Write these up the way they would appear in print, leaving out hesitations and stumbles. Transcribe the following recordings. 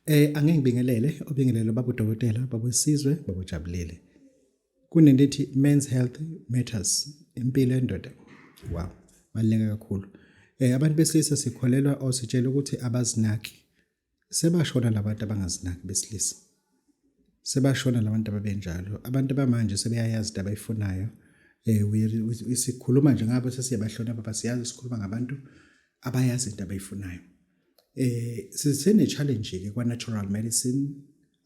Angeke ngibingelele, obingelele baba udokotela, baba wesizwe, baba ujabulile. Kunento ethi men's health matters, impilo yendoda. Wow, baluleke kakhulu. Abantu besilisa sikholelwa ositshela ukuthi abazinaki. Sebashona labantu abangazinaki besilisa. Sebashona labantu ababenjalo. Abantu abamanje sebeyayazi into abayifunayo. Sikhuluma nje ngabo sesiyabahlonipha, basiyazi sikhuluma ngabantu abayazi into abayifunayo. Sisene challenge ke kwa natural medicine,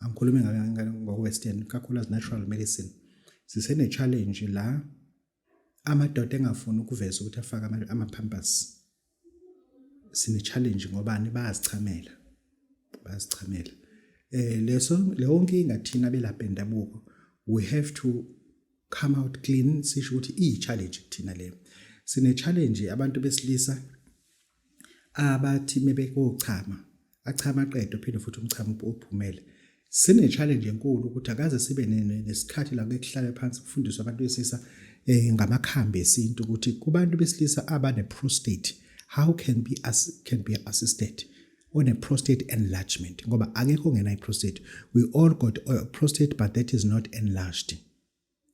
angikhulumi ngokwe western, kakhulu natural medicine. Sisene challenge la amadoda engafuni ukuveza ukuthi afake ama pampers. Sine challenge ngobani? Bayazichamela, bayazichamela. Leso leyo nkinga thina belapha endabuko we have to come out clean, sisho ukuthi iyi challenge kuthina leyo. Sine challenge abantu besilisa abathi mebekochama, achama aqede, uphinde futhi umchamo uphumele. Sine challenge enkulu ukuthi akaze sibe nesikhathi la kuhlale phansi kufundiswe abantu besilisa ngamakhambi esintu, ukuthi kubantu besilisa abane prostate how can be assisted on a prostate enlargement, ngoba akekho ongena i-prostate. We all got a prostate, but that is not enlarged,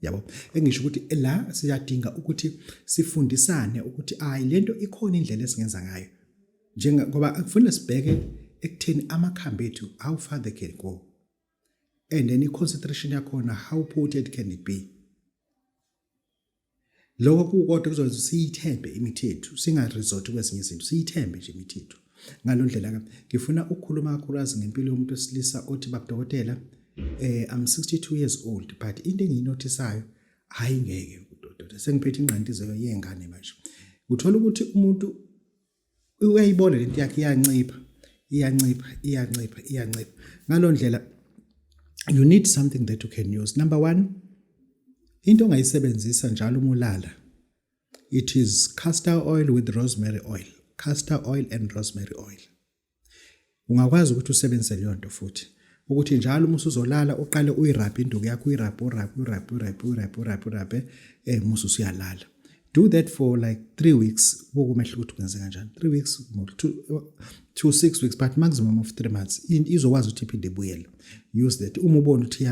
yabo. Engisho ukuthi la siyadinga ukuthi sifundisane ukuthi ayi, lento ikhona indlela esingenza ngayo, njenga ngoba kufanele sibheke ekutheni amakhambi ethu, how far they can go, and then i-concentration yakhona, how potent can it be. Lokho kukodwa kuzokwenza siyithembe imithi yethu, singaresort kwezinye izinto, siyithembe nje imithi yethu. Ngalo ndlela ke ngifuna ukukhuluma kakhulukazi ngempilo yomuntu wesilisa othi, "Babudokotela, I'm 62 years old, but into engiyinothisayo, hayi ngeke udokotela, sengiphethe ingqantizelo yengane manje." Uthola ukuthi umuntu uyayibona lento yakhe iyancipha, iyancipha, iyancipha, iyancipha. Ngalo ndlela you need something that you can use. Number one, into ongayisebenzisa njalo uma ulala, it is castor oil with rosemary oil, castor oil and rosemary oil. Ungakwazi ukuthi usebenzise leyo nto futhi ukuthi njalo uma usuzolala uqale uyirabhe induku yakho, uyirabhe, urabhe, urabhe, urabhe, urabhe, urabhe, urabhe, musu usuyalala. Do that for like 3 weeks, buka umehluko ukuthi kwenze kanjani. 3 weeks to 6 weeks, but maximum of 3 months, izokwazi ukuthi iphinde ibuyele. Use that uma ubona ukuthi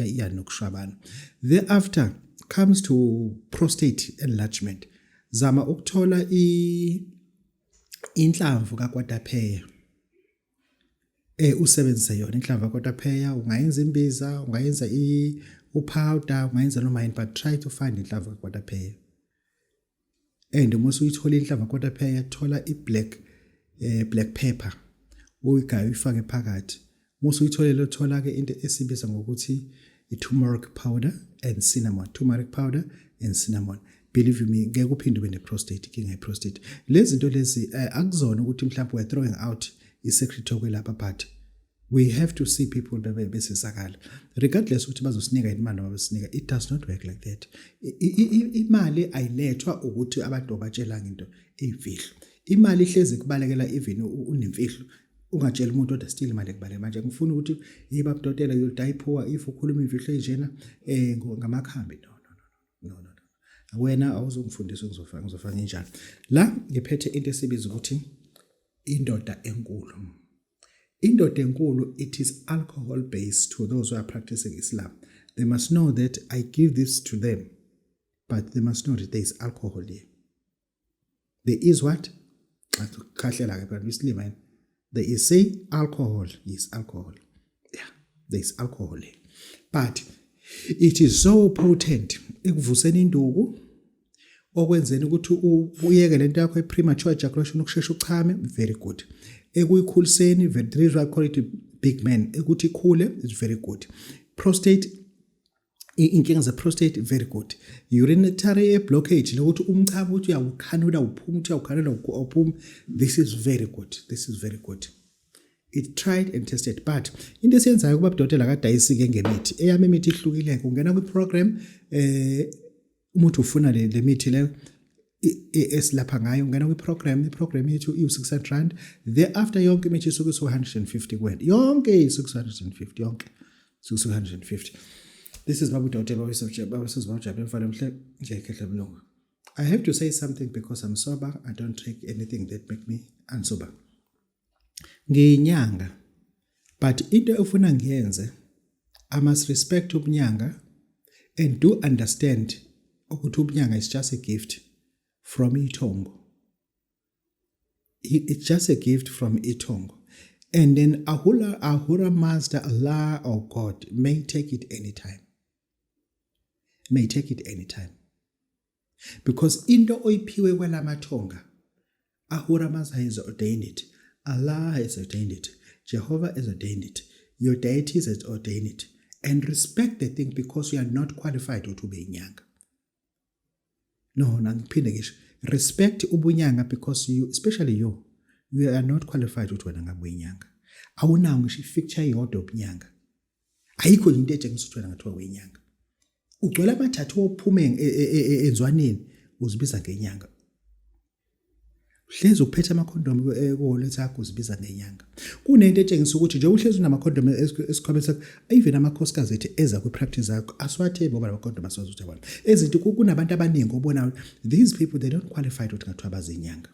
iya nokushwabana. Thereafter comes to prostate enlargement. Zama ukuthola inhlamvu kakwatapheya, usebenzise yona inhlamvu kakwatapheya. Ungayenza imbiza, ungayenza upowder, ungayenza noma yini, but try to find inhlamvu kakwatapheya. And uma usuyithola inhlamvu kakwatapheya, thola i-black black pepper, uyigaye, uyifake phakathi. Uma usuyitholile, thola ke into esibiza ngokuthi i-turmeric powder and cinnamon, turmeric powder and cinnamon. Believe you me, ngeke uphinde ube ne-prostate, inkinga ye-prostate. Lezi zinto lezi akuzona ukuthi mhlawumbe we're throwing out i-secret yokwelapha, but we have to see people bebe besizakala regardless ukuthi bazosinika imali noma basinika. It does not work like that. Imali ayilethwa ukuthi abantu batshelanga into eyimfihlo. Imali ihlezi kubalekela even unemfihlo, ungatshela umuntu, kodwa still imali ekubaleka. Manje ngifuna ukuthi yiba budokotela, you'll die poor if ukhuluma imfihlo enjena ngamakhambi. No, no, no, no, no, no, wena awuzongifundisa. Ngizofaka injalo la ngiphethe into esibiza ukuthi indoda enkulu. Indoda enkulu, it is alcohol based. To those who are practicing Islam, they must know that I give this to them, but they must know that there is alcohol here. There is what? Khahlela ke phela isilima yini. There is, say, alcohol. Yes, alcohol. Yeah, there is alcohol here, but it is so potent ekuvuseni induku, okwenzeni ukuthi uyeke lento yakho i-premature ejaculation, ukushesha uchame. Very good ekuyikhuliseni, very, the reason I call it big man, ukuthi ikhule is very good. Prostate, inkinga ze-prostate, very good. Urinary blockage, lokuthi umchamo uthi uyawukhanula uphuma, uthi uyawukhanula awuphumi, this is very good, this is very good. It tried and tested. But into esiyenzayo kuba budokotela kadayisi-ke ngemithi. Eyami imithi ihlukile. Kungena kwi-program, umuntu ufuna le mithi leyo esilapha ngayo, ungena kwi-program. I-program yethu iwu-R600. Thereafter yonke imithi isuke isu-150 kuwena, yonke isu-150, yonke isu-150. This is Babu Dokotela, babesizibawujabule mfana mhle nje khehle mlungu. I have to say something because I'm sober. I don't take anything that make me unsober. Ngiyinyanga, But into efuna ngiyenze, I must respect ubunyanga and do understand ukuthi ubunyanga is just a gift from ithongo. It's just a gift from ithongo. And then Ahura Mazda, Allah or God may take it anytime. May take it anytime. Because into oyiphiwe kwalamathonga, Ahura Mazda has ordained it. Allah has ordained it. Jehovah has ordained it. Your deities has ordained it. And respect the thing because you are not qualified ukuthi ube inyanga. No, nangiphinde ngisho. Respect ubunyanga because you, especially you are not qualified ukuthi wena ngabe uyinyanga. Awunawo ngisho i-feature eyodwa yobunyanga. Ayikho into etshengisa ukuthi wena ngathiwa uyinyanga. Ugcwele amathathu ophume enzwaneni uzibiza ngenyanga. Uhlezi uphethe amakhondomu ekuwallet yakho uzibiza ngenyanga. Kunento etshengisa ukuthi nje uhlezi unamakhondomu esikhwameni sakho, even amakhosikazi ethu eza kwi-practice yakho asiwathembi ngoba lamakhondomu asiwazi ukuthi abona. Ezinto kunabantu abaningi obonayo, these people, they don't qualify ukuthi ngathiwa bazinyanga.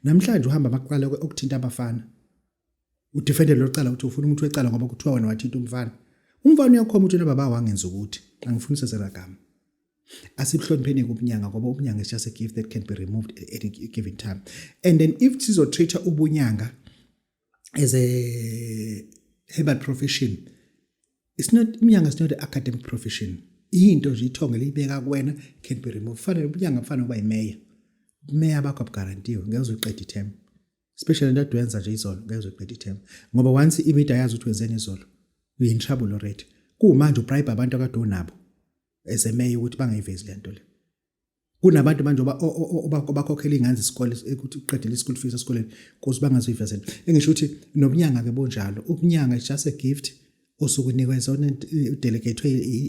Namhlanje uhamba amacala okuthinta abafana. Udefende lo cala ukuthi ufuna umuntu wecala ngoba kuthiwa wena wathinta umfana. Umfana uyakhoma ukuthi baba wangenza ukuthi angifuni sesela gama. Asibuhlonipheni ubunyanga ngoba ubunyanga is just a gift that can be removed at any given time. And then if sizotreat ubunyanga as a herbal profession, it's not, ubunyanga is not an academic profession. Into nje ithongo liyibeka kuwena can be removed. Fanele ubunyanga kufanele kuba yimeya. Umeya bakho abugarantiwe, ngeke uzoqeda iterm. Especially into adwenza nje izolo, ngeke uzoqeda iterm. Ngoba once imedia yazi ukuthi wenzeni izolo, you in trouble already. Kumanje ubribe abantu akade unabo as a mayor ukuthi bangayivezi lento le. Kunabantu manje obakhokhela ingane zesikole ukuthi uqedele i-school fees esikoleni kuze bangazoyivezela. Engisho ukuthi nobunyanga ke bonjalo. Ubunyanga is just a gift osuke unikwe zona, udelegate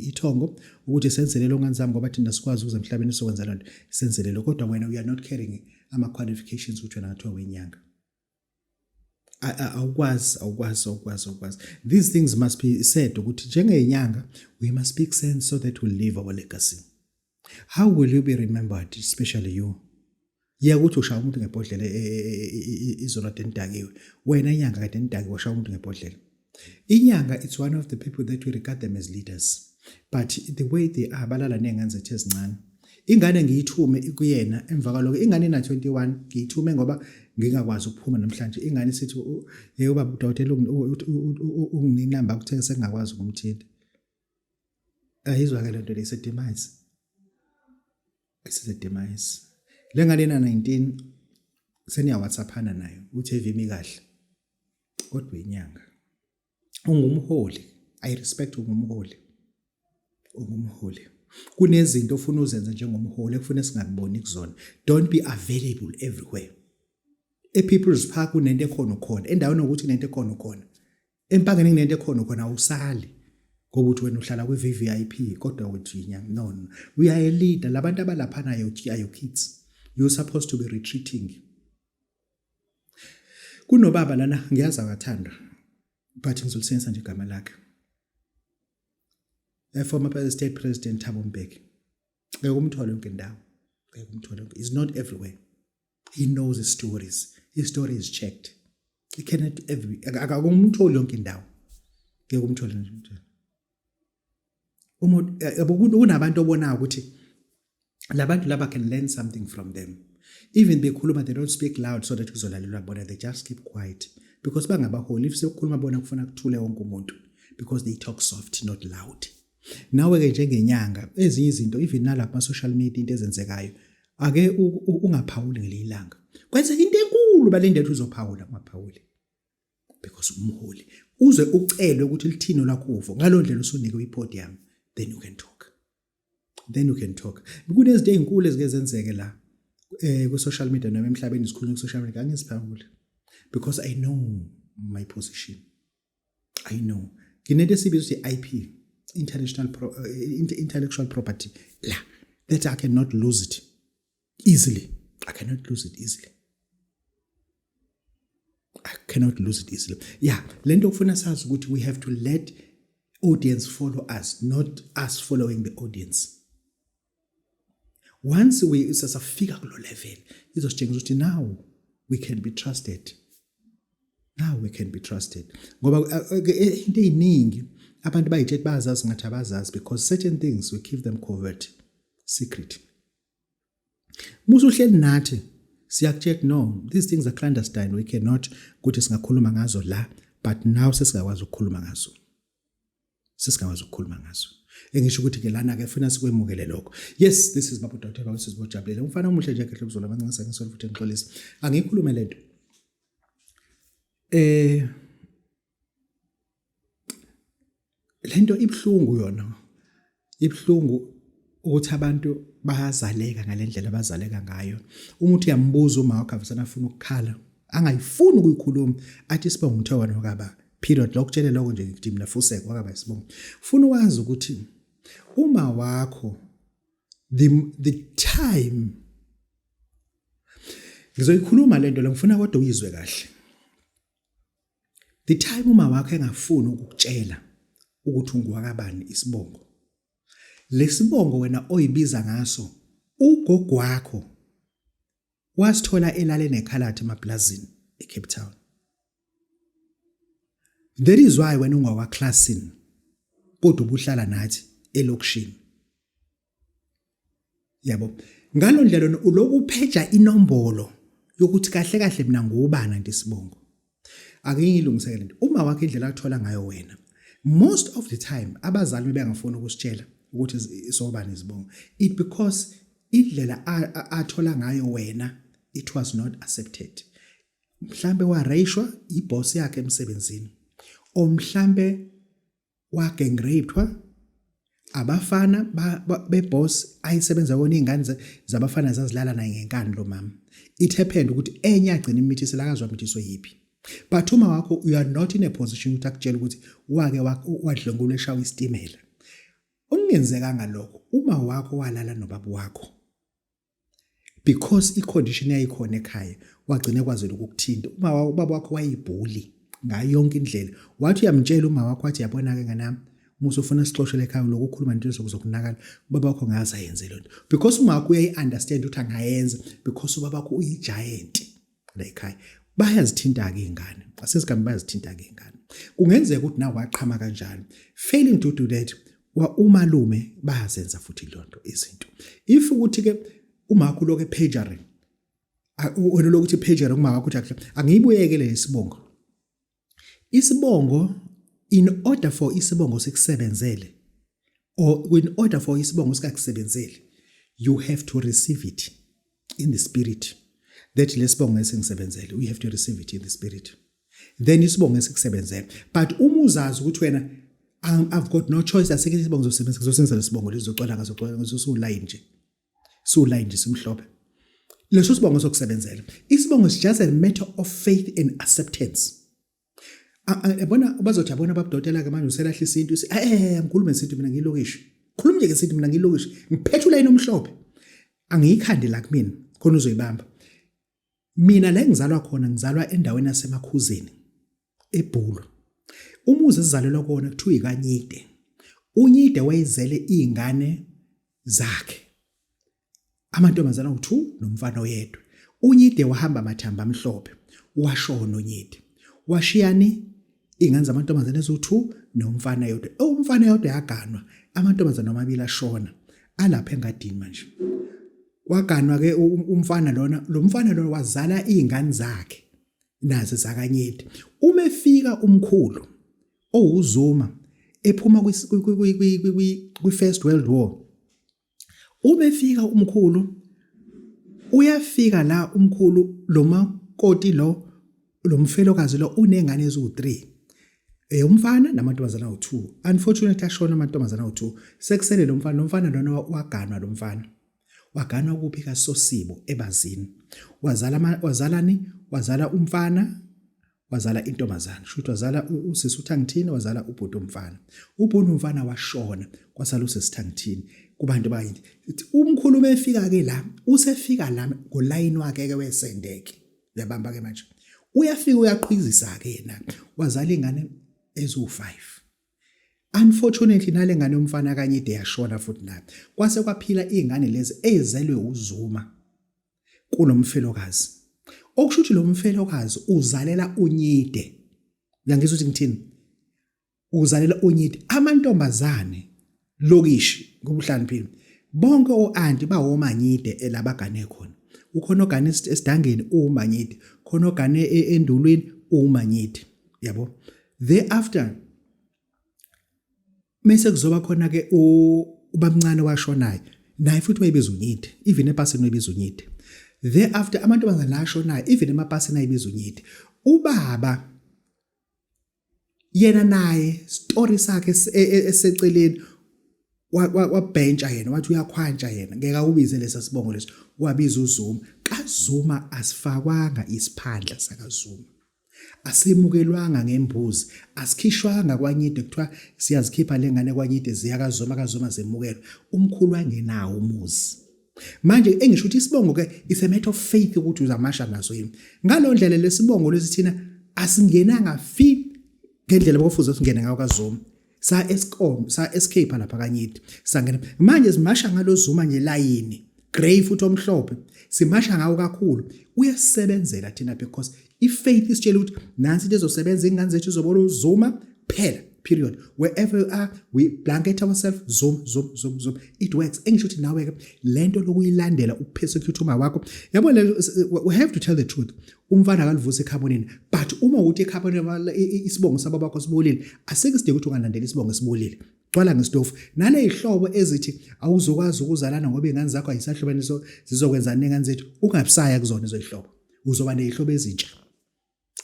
ithongo ukuthi senzele lo ngane zami ngoba thina sikwazi ukuze emhlabeni sokwenza lento, senzele lo, kodwa wena you are not carrying ama qualifications ukuthi wena ngathiwa wenyanga. Awukwazi, awukwazi, awukwazi, awukwazi. These things must be said ukuthi njengenyanga we must speak sense so that we leave our legacy. How will you be remembered, especially you? Yeka ukuthi ushaya umuntu ngebhodlela izolo kade nidakiwe. Wena inyanga kade nidakiwe ushaya umuntu ngebhodlela. Inyanga, it's one of the people that we regard them as leaders. But the way they are, balala ney'ngane zethu ezincane. Ingane ngiyithume kuyena emva kwaloko, ingane ina 21, ngiyithume ngoba ngingakwazi ukuphuma namhlanje. Ingane isithi, "Hey ubaba udokotela unginamba kuthe sengingakwazi ukumthinta." Ayizwa ke lento le, demise. It's a demise. Le ngane ina 19 seniya WhatsAppana nayo uthi evimi kahle. Kodwa inyanga ungumholi, I respect, ungumholi. Ungumholi. Kunezinto ofuna uzenze njengomholi ekufuna singakuboni kuzona. Don't be available everywhere. E-People's Park kunento ekhona, ukhona. Endaweni ukuthi kunento ekhona, ukhona. Empangeni kunento ekhona, ukhona, awusali. Ngoba uthi wena uhlala kwi-VVIP kodwa uthi inyanga. No, no. We are a leader. Labantu abalapha nayo are your kids. You're supposed to be retreating. Kunobaba lana ngiyazi akathandwa but ngizolisebenzisa nje igama lakhe. A former state president Thabo Mbeki. Ngeke umthole yonke indawo. Ngeke umthole yonke. He's not everywhere. He knows his stories. His story is checked. He cannot every akakumtholi yonke indawo. Ngeke umthole nje. Umuntu yabo kunabantu obonayo ukuthi labantu laba can learn something from them. Even bekhuluma, they don't speak loud so that kuzolalelwa bona, they just keep quiet because bangabaholi. If sekukhuluma bona kufuna kuthule wonke umuntu because they talk soft, not loud. Nawe ke njengenyanga, ezinye izinto even nalapha kuma social media, into ezenzekayo, ake ungaphawuli ngelinye ilanga. Kwenzeka into enkulu, balinde ukuthi uzophawula, ungaphawuli because umholi uze ucelwe ukuthi lithini lakho uvo. Ngalo ndlela usunikwe ipodium, then you can talk, then you can talk. Kunezinto ezinkulu ezike zenzeke la ku social media noma emhlabeni sikhulunywa ku social media, angiziphawuli because I know my position. I know nginento esibiza ukuthi IP, intellectual property la, that I cannot lose it easily. I cannot lose it easily. I cannot lose it easily. Yeah, lento kufuna sazi ukuthi we have to let audience follow us, not us following the audience. Once we sasafika kulo level, izositshengisa ukuthi now we can be trusted. Now we can be trusted. Ngoba into eziningi abantu bayitshela bayazazi ngathi abazazi because certain things we keep them covert, secret. Musu uhleli nathi siyakutshela, no, these things are clandestine, we cannot ukuthi singakhuluma ngazo la, but now sesingakwazi ukukhuluma ngazo. Sesingakwazi ukukhuluma ngazo. Engisho ukuthi ke lana ke funa sikwemukele lokho. Yes, this is Babu Dr. This is Bojabulele. Umfana omuhle nje kehle kuzola abancane ngisolo futhi ngixolisa. Angikhulume lento. Lento ibhlungu yona. Ibhlungu ukuthi abantu bayazaleka ngalendlela abazaleka ngayo. Uma uthi uyambuza uma wakho avesana afuna ukukhala, angayifuni ukuyikhuluma, athi isibongo ngithe wena wakaba. Period. Lokutshele lokho nje ngithi mina fusek wakaba isibongo. Funa wazi ukuthi uma wakho the time ngizoyikhuluma lento la, ngifuna kodwa uyizwe kahle. The time uma wakho engafuni ukukutshela ukuthi ungowakabani isibongo, lesibongo wena oyibiza ngaso, ugogo wakho wasithola elale nekhaladi emaplazini eCape Town. That is why wena ungowaklasini kodwa ubuhlala nathi elokishini. Yabo, ngalo ndlela uloku upheja inombolo yokuthi kahle kahle mina ngubani anti isibongo. Ake ngilungiseke lento. Uma wakho indlela athola ngayo wena, most of the time abazali bengafuni ukusitshela ukuthi sobani izibongo, it because indlela athola ngayo wena, it was not accepted. Mhlambe wareyishwa iboss yakhe emsebenzini, or mhlambe wagangraped abafana beboss ayisebenza kona, izingane zabafana zazilala naye ngenkani lo mama. It happened ukuthi enye agcina imithi selakazwa imithiso yiphi, but uma wakho, you are not in a position ukuthi akutshele ukuthi wake wadlwengulwa eshawa isitimela. Okungenzekanga lokho, uma wakho walala nobaba wakho because i-condition yayikhona ekhaya, wagcina ekwazile ukukuthinta. Uma ubaba wakho wayibhuli ngayo yonke indlela, wathi uyamtshela uma wakho, wathi yabona-ke nganami, musa ufuna sixoshele ekhaya, lokhu ukhuluma into zokunakala. Ubaba wakho ngaze ayenze lento because uma wakho uyayi-understand ukuthi angayenza because ubaba wakho uyi-giant la ekhaya. Bayazithinta-ke iy'ngane asesigambe, bayazithinta-ke iy'ngane. Kungenzeka ukuthi nawe waqhama kanjalo. Failing to do that, umalume bayazenza futhi lonto izinto. If ukuthi-ke umakho uloku epagering wena, lokuthi pager kuma wakho uthi angiyibuyekele lesibongo, isibongo, in order for isibongo sikusebenzele or in order for isibongo sikakusebenzeli, you have to receive it in the spirit that lesibongo esingisebenzele. You have to receive it in the spirit, then isibongo esikusebenzele. But uma uzazi ukuthi wena, I've got no choice, asikho isibongo zosebenza, ngizosebenzisa lesibongo lezocwala ngazocwala ngizosuline nje, suline nje simhlophe, leso sibongo sokusebenzela. Isibongo is just a matter of faith and acceptance. Yabona, bazothi yabona babudokotela ke manje uselahla isintu. Ngikhulume isintu mina, ngilokishi, khuluma nje ngesintu, mina ngilokishi, ngiphethe ulayini omhlophe, angiyikhandi la kumina khona uzoyibamba. Mina la engizalwa khona, ngizalwa endaweni yasemakhuzeni eBhulu. Umuzi esizalelwa kona kuthiwa ikanyide. Unyide wayezele izingane zakhe, amantombazana awu-2 nomfana oyedwa. Unyide wahamba amathamba amhlophe, washona unyide, washiyani iy'ngane zamantombazane eziwu-2 nomfana yodwa. Umfana yodwa yaganwa, amantombazane amabili ashona alapha engadini. Manje waganwa-ke umfana lona, lo mfana lona wazala iy'ngane zakhe nazo zakanyedi. Uma efika umkhulu owuZuma ephuma kwi-First World War, uma efika umkhulu, uyafika la umkhulu, lo makoti lo, lo mfelokazi lo unengane eziwu-3, umfana namantombazana awu-2. Unfortunately ashona amantombazana awu-2, sekusele lo mfana. Lo mfana lona waganwa, lo mfana waganwa kuphi? KaSosibo ebazini. Wazala, wazalani? Wazala umfana, wazala intombazana, shuthi wazala usisi uThangithini, wazala ubhuti umfana. Ubhuti umfana washona, kwasala usisi Thangithini kubantu bayini. Umkhulu efika ke la, usefika la ngolayini wakhe ke wesendeke, uyabamba ke manje, uyafika uyaqhwizisa ke yena, wazala ingane eziwu5. Unfortunately nale ngane yomfana kanye ide yashona futhi nayo. Kwase kwaphila izingane lezi ezelwe uZuma kulomfelokazi. Okusho ukuthi lo mfelokazi uzalela unyide. Uyangizwa ukuthi ngithini? Uzalela unyide. Amantombazane lokishi ngobuhlaniphile. Bonke o-anti bawomanyide elabagane khona. Ukhona ogane esidangeni uwumanyide, khona ogane e, endulwini uwumanyide. Yabo? Thereafter Mese kuzoba khona ke ubamncane washonayo naye futhi wayebiza unyide even epasini wayebiza unyide thereafter amantombazane la ashonayo even emapasini ayebiza unyide ubaba yena naye story sakhe eseceleni wabhentsha yena wathi uyakhwantsha yena ngeke awubize lesa sibongo leso wabiza uZuma kaZuma asifakwanga isiphandla sakaZuma Asimukelwanga ngembuzi, asikhishwanga kwaNyide kuthiwa siyazikhipha le ngane kwaNyide ziya kaZuma kaZuma zemukelwa. Umkhulu angenawo umuzi. Manje engisho ukuthi isibongo ke is a matter of faith ukuthi uzamasha naso yini. Ngalo ndlela lesibongo lesi thina asingenanga fi ngendlela bokufuze singene ngayo kaZuma. Sa escom sa escape lapha kaNyide. Sangena manje simasha ngalo Zuma nje layini. Grey futhi omhlophe simasha ngawo kakhulu uyasebenzela thina because ifaith isitshela ukuthi nansi into ezosebenza ingane zethu izobona uZuma phela period wherever you are we blanket ourselves zoom zoom zoom zoom it works engisho ukuthi nawe ke lento lokuyilandela upersecute uma wakho yabo le we have to tell the truth umfana akalivusa ekhaboneni but uma ukuthi ekhaboneni isibongo sababa wakho sibolile asike sidinga ukuthi ungalandela isibongo esibolile Gcwala ngesitofu. Naley'hlobo ezithi awuzokwazi ukuzalana ngoba iy'ngane zakho ayisahlobene so zizokwenzani ney'ngane zethu, ungabusaya kuzona lezo y'hlobo. Uzoba ney'hlobo ezintsha.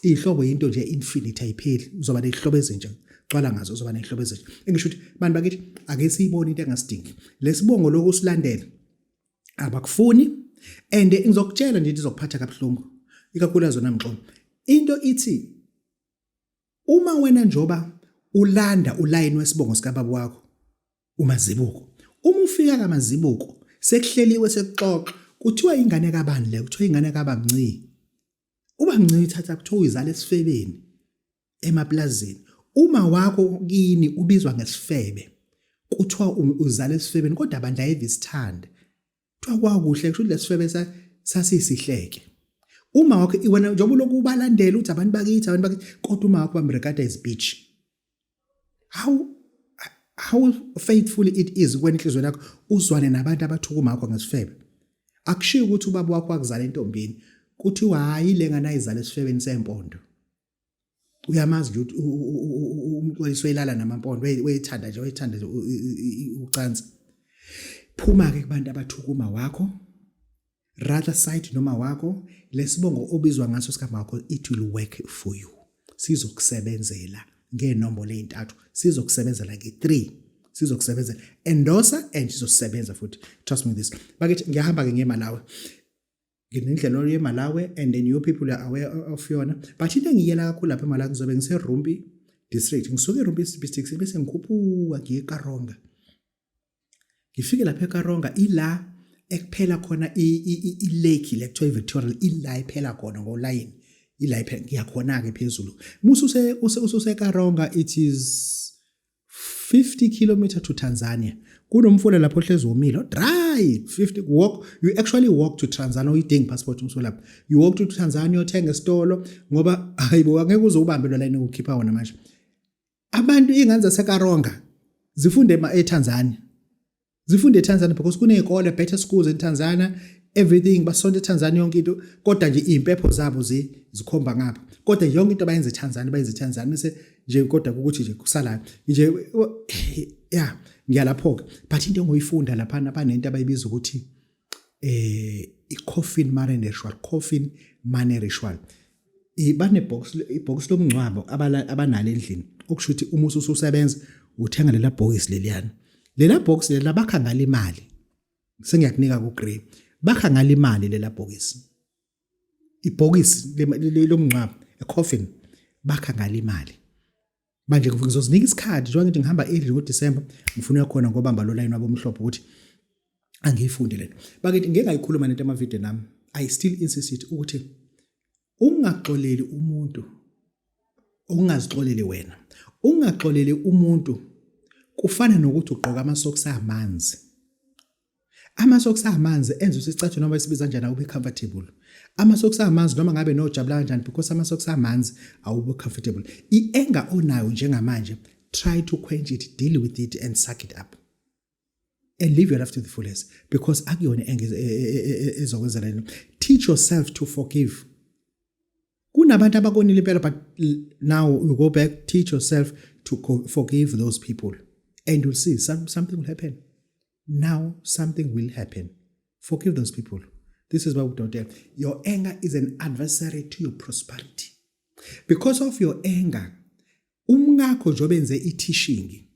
Iy'hlobo yinto nje infinite ayipheli. Uzoba ney'hlobo ezintsha. Gcwala ngazo uzoba ney'hlobo ezintsha. Engisho ukuthi bantu bakithi ake siyibone into engasidingi. Lesibongo lokhu usilandele abakufuni and ngizokutshela nje into izokuphatha kabuhlungu ikakhulukazi wena Mxolo. Into ithi Uma wena njoba ulanda ulayini wesibongo sikababa wakho uMazibuko, uma ufika kaMazibuko sekuhleliwe sekuxoxwa kuthiwa ingane kabani le, kuthiwa ingane kaBamncii. UBamncii uyithatha kuthiwa uyizala esifebeni emaplazini. Uma wakho kini ubizwa ngesifebe kuthiwa uzala esifebeni kodwa bandla ayive isithande. Kuthiwa kwakuhle kusho ukuthi lesifebe sasisihleke. Uma wakho wena njengoba ulokhu ubalandela uthi abantu bakithi abantu bakithi kodwa uma wakho bamregada as bitch. How faithful it is kwena inhlizweni yakho uzwane nabantu abathuka uma wakho ngesifebe. Akushiwo ukuthi ubaba wakho wakuzala entombini kuthiwa hayi le ngane ayizala esifebeni sempondo. Uyamazi nje ukuthi umxolisi uyelala namampondo weyithanda nje weyithanda nje ucansi. Phuma ke kubantu abathuka uma wakho rather side noma wakho lesibongo obizwa ngaso sikamakho it will work for you sizokusebenzela ngenombolo ezintathu sizokusebenzela nge-3 sizokusebenzela endosa and sizosebenza futhi trust me this bakithi ngiyahamba ke ngiye Malawi nginendlela oye eMalawi and then you people are aware of yona but into engiyela kakhulu lapha eMalawi ngizobe ngiseRumpi district ngisuke eRumpi district bese ngikhuphuka ngiye eKaronga ngifike lapha eKaronga ila ekuphela khona i-lake le kuthiwa i-Victoria ila iphela khona ngolayini ila iphela ngiyakhona-ke phezulu musu ususekaronga it is 50 km to Tanzania kunomfula lapho ohlezi womile dry 50 walk you actually walk to Tanzania uyidinga passport umsulapha you walk to Tanzania uyothenga esitolo ngoba hayibo angeke uze ubambe lo line ukhipha wona manje abantu ingane zaseKaronga zifunde eTanzania zifunde eTanzania because kunezikole better schools in Tanzania everything basonta eTanzania yonke into kodwa nje izimpepho zabo zikhomba ngapha kodwa yonke into abayenza eTanzania bayenza eTanzania bese nje kodwa ukuthi nje kusalayo nje yeah ngiyalapho ke but into engoyifunda lapha banento abayibiza ukuthi eh i-coffin money ritual coffin money ritual bane box ibhox lomngcwabo abanalo endlini okusho ukuthi uma ususebenza uthenga lela bhokisi leliyana lela box lela bakha ngalo imali sengiyakunika ku grey bakha ngalo imali lela bhokisi ibhokisi lomngcwabo a coffin bakha ngalo imali manje ngizozinika isikhathi njengoba ngithi ngihamba early ngoDecember ngifuna khona ngobamba lo line wabomhlophe ukuthi angiyifunde lento bakithi ngeke ngayikhuluma lento emavideo nami i still insist ukuthi ungaxoleli umuntu ungazixoleli wena ungaxoleli umuntu kufana nokuthi ugqoka amasokisi amanzi. Ama-socks amanzi enza ukuthi isicathulo noma isibiza kanjani awube comfortable. Ama-socks amanzi noma ngabe nojabula kanjani because ama-socks amanzi awube comfortable. I-anger onayo njengamanje, try to quench it, deal with it and suck it up. And live your life to the fullest because akuyona anger ezokwenzela lento. Teach yourself to forgive. Kunabantu abakonile impela, but now you go back, teach yourself to forgive those people and you'll see something will happen. Now something will happen. Forgive those people. This is what we don't. Your anger is an adversary to your prosperity. Because of your anger, umngakho njengoba enze i-teaching,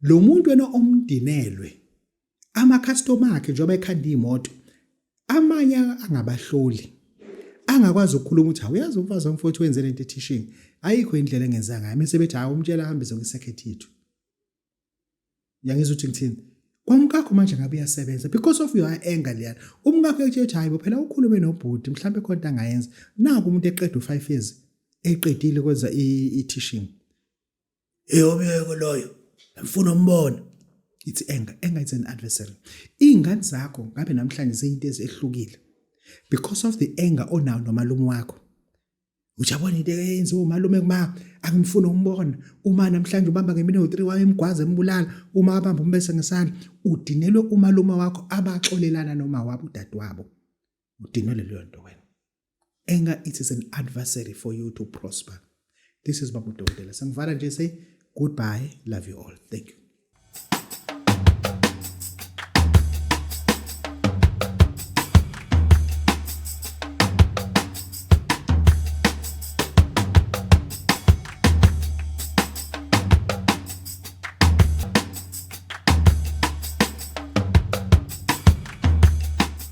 lo muntu wena omdinelwe ama-customer akhe njengoba ekhanda iy'moto, amanye angabahloli angakwazi ukukhuluma ukuthi awuyazi umfazi wami futhi wenze lento e-teaching, ayikho indlela engenza ngayo, mase bethi hawu, umtshela ahambise kwi-circuit yethu. Yangizwa ukuthi ngithini? Kwamkakho manje ngabe uyasebenza because of your anger leyana. Umkakho uyakutshela ukuthi hayi bo, phela ukhulume nobhuti, mhlawumbe khona into angayenza. Naku umuntu eqeda u-5 years, eqedile kwenza i-teaching. Eyobeko loyo ngifuna umbona. It's anger. Anger is an adversary. Iy'ngane zakho ngabe namhlanje ziyinto ezihlukile because of the anger onawo nomalume wakho. Ujabona into eyenziwa umalume kuma, angimfuni ukumbona. Uma namhlanje ubamba ngemini ewu-3 wayo emgwaza embulala, uma abamba umbese ngesandla, udinelwe umalume wakho abaxolelana noma wabo udadewabo. Udinelwe leyo nto wena. Anger, it is an adversary for you to prosper. This is Babu Dokotela. Sengivala nje, say goodbye, love you all, thank you.